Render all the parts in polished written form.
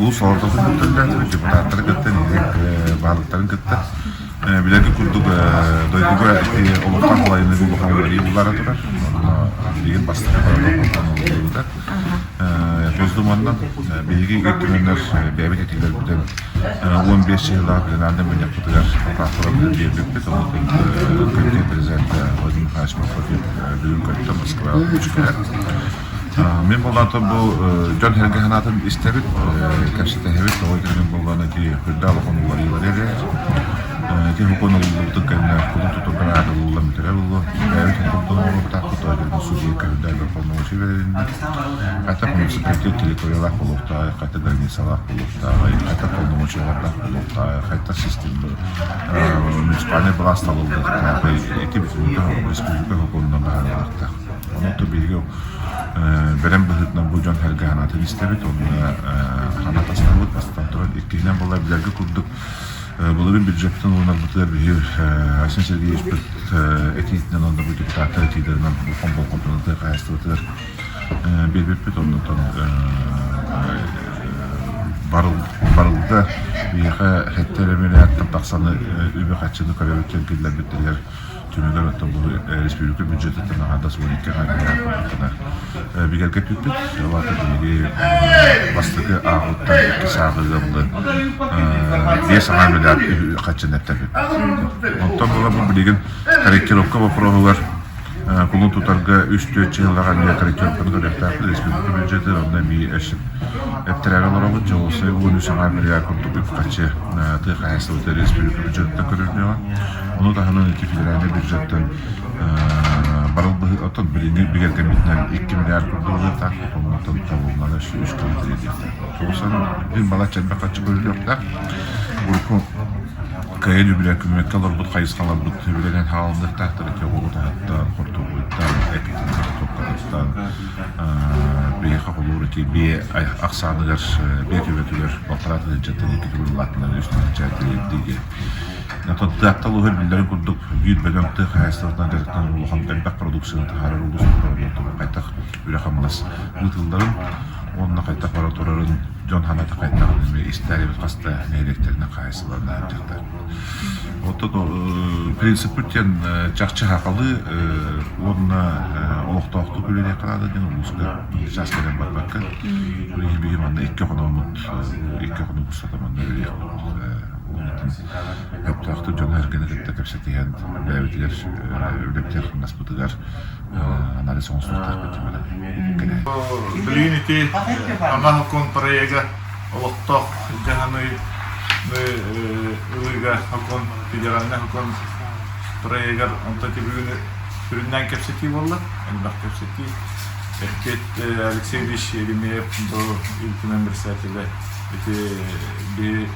Улуус салалтатын кытта үлэлээтибит, депутаттары кытта, нэһилиэк баһылыктарын кытта. Билэргит курдук, дойдуга ити олохтоох салайыныыга улахан уларыйыы булара турар. Онно билигин бастакы барыллаах ылыллыбыта. Госдуманнан биһиги ил түмэннэр бэйэбит этиилэрбитин 15 чыһылаах пленарнай мунньахпытыгар поправкаларбытын биэрбиппит. Онон комитет президента Владимир Михайлович Прокопьев бүгүн көттө Москваҕа көчүкэрэ. Мин буоллаатым бу дьон сэргэ санаатын истэбит, кэпсэтэһэбит, тоҕо итинник буоллаҕына ити үрдээх улахан уларыйыылары эрэйэр. Ити сокуон ылыллыбытын кэннэ кулун тутурга аатыллан бүтэрэ буолуо. Бэйэбит сокуонтан оҥоруохтаахпыт, тоҕо итинник судьуйа үрдээх полномочия бэрилиннэ. Хайдах муниципалитет территориялаах буолуохтааҕый, хайдах границалаах буолуохтааҕый, хайдах полномочиялардаах буолуохтааҕый, хайдах система муниципальнай былаас талыллыахтааҕый, ити бүтүннүү республика сокуонунан быһаарыллыахтаах. Онон биһиги бэлэм быһыытынан бу дьон сэргэ санаатын истэбит уонна санаа тастабыт. Бастатан туран, иккиһинэн буолла билэргэ курдук былырыын бюджеттан уунарбытыгар биһиги Айсен Сергеевичпыт этиитинэн уонна бу депутаттар этиилэринэн улахан болҕомтону тыа хаһаайыстыбатыгар биэрбиппит. Оннуттан барылга биһиэхэ сэттэ эрэ миллиардтан тахсаны үбү-харчыны көрөбүт киллэрбиттэригэр Түмүгэр оттон бу республика бюджетыттан аҥаардас 12 миллиард курдук бигэргэппиппит. Ол аата биһиги бастакы ааҕыттан иккис ааҕыыга булан 5 миллиард харчыны эптэрбиппит. Онтон була бу билигин корректировка боппуруоһугар кулун тутарга үс-түөрт чыһылаах эмиэ корректировканы көрүөхтээхпит республика бюджеты онно эмиэ өссө эптэрээри олоробут. Дьолуосай 13 миллиард курдук үп-харчы тыа хаһаайыстыбата республика бюджетыттан көрүллүөҕэ. Ону таһынан ити федеральнай бюджеттан барыл оттон билиҥҥи бигэргэммитинэн 2 миллиард курдук ылыахтаах, оннуттан табыллан өссө үс кылы тириэрдиэхтээх. Турусан бил балачча элбэх харчы көрүлүөхтээх. Урукку кыайан үбүлэкүммэккэ олорбут хайысхаларбыт үбүлэнэн хаалыныахтаахтар ити оҕуруот аһыттан, хортуоппуйуттан, эпитин хортуопкатыттан биһиэхэ холуур ити биэ ахсааныгар биэ төбөтүгэр балтараа тыһыынчаттан икки төгүл улаатыннар үс тыһыынча тириэрдии диэн. Оттон Таатта улууһа биллэрин курдук, биир бөдөҥ тыа хаһаайыстыбатынан дьарыктанар улахан элбэх продукцияны таһаарар улуус буолар хайдах үлэ-хамнас ыытылларын уонна хайдах бара турарын дьон санаата хайдаҕын эмиэ истээрибит хас да нэһилиэктэринэн хаһаайыстыбаларынан аһардьахтар. Оттон принциппит диэн чахчы сахалыы уонна олохтоохтук үлэлиэххэ наада диэн улууска чаас кэлэн барбакка биһиги манна икки хономмут икки хонук устата манна үлэлиэхпит Сөптөөхтүк дьону-сэргэни кытта кэпсэтиһэн, бэйэбитигэр үлэбитигэр-хамнаспытыгар анализ оҥостуохтаахпыт диэн Билигин ити Ама Хокон проега олохтоох дьаһаныы ылыыга Хокон федеральнай Хокон проегар онтон ити бүгүн сүрүннээн кэпсэтии буолла, элбэх кэпсэтии. Эппиэт Алексей Ильич Еремеев бу Ил Түмэн председателэ ити би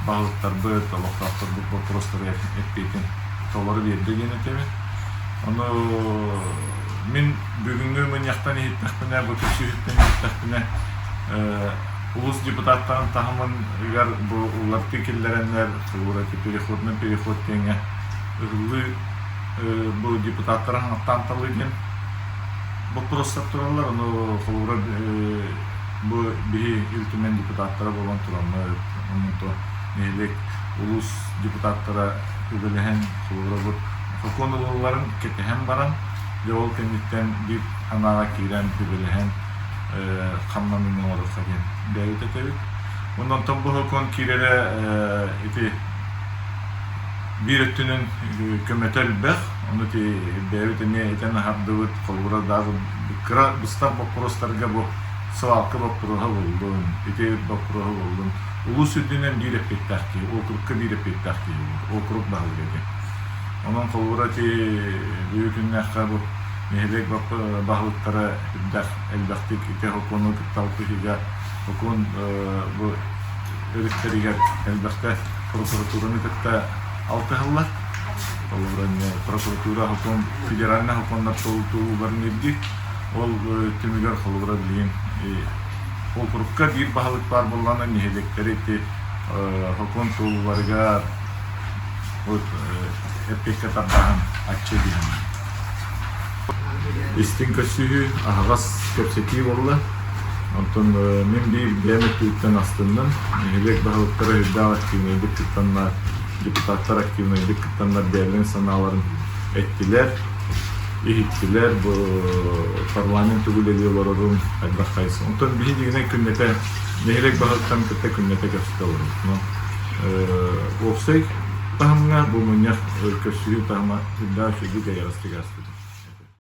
баһылыктарбыт, олохтоохторбут боппуруостары эппиэтин толору биэрдэ диэн этэбин. Ону мин бүгүҥҥү мунньахтан иһиттэхпинэ, бу көрсүһүүттэн иһиттэхпинэ, улуус депутаттарын таһымыгар бу уларытыы киллэрэннэр, холобура переходный переход диэҥҥэ ыһыллыы бу депутаттары хаҥаттаан талыы диэн боппуруостар тураллар. Ону холобура Бу биһи Ил Түмэн депутаттара буолан тураммыт, онон нэһилиэк, улуус депутаттара үлэлэһэн, холобура бу сокуон ылылларын кэтэһэн баран, дьэ ол кэнниттэн биир санааҕа киирэн үлэлэһэн хамнаныыны оҥоруохха диэн бэйэбит этэбит. Уонна онтон бу сокуон киирэрэ ити биир өттүнэн көмөтө элбэх, ону ити бэйэбит эмиэ этэн аһардыбыт, холобура даже кыра быстах боппуруостарга бу свалка боппуруоһа буллун, ити боппуруоһа буллун. Улуус үрдүнэн биир эппиэттээх киһи, округка биир эппиэттээх киһи буолар, округ баһылыга ити. Онон холобура ити бүгүн күннээххэ бу нэһилиэк баһылыктара үрдэх элбэхтик ити сокуону кытта алтыһыыга сокуон бу өрүттэригэр элбэхтэ прокуратураны кытта алтыһаллар. Холобура прокуратура сокуон федеральнай сокуоннар туолууларын ирдиир. Ол түмүгэр холобура билигин округка биир баһылык баар буоллаҕына нэһилиэктэри ити сокуон туолууларыгар эппиэккэ тардааһын аччыы диэн. Истиҥ көрсүһүү, аһаҕас кэпсэтии буолла. Онтон мин биир бэйэм өттүбүттэн астынным. Нэһилиэк баһылыктара үрдээх активнайдык кыттаннар, депутаттар активнайдык кыттаннар бэйэлэрин санааларын эттилэр, иһиттилэр. Бу парламент тугу үлэлии олорорун хайдах хайыс. Онтон биһи дьиҥинэн күннэтэ нэһилиэк баһылыктарын кытта күннэтэ кэпсэтэ олоробут. Онон уопсай таһымҥа бу мунньах көрсүһүү таһыма үрдээх үчүгэйдик эйэҕэстик ааспыта.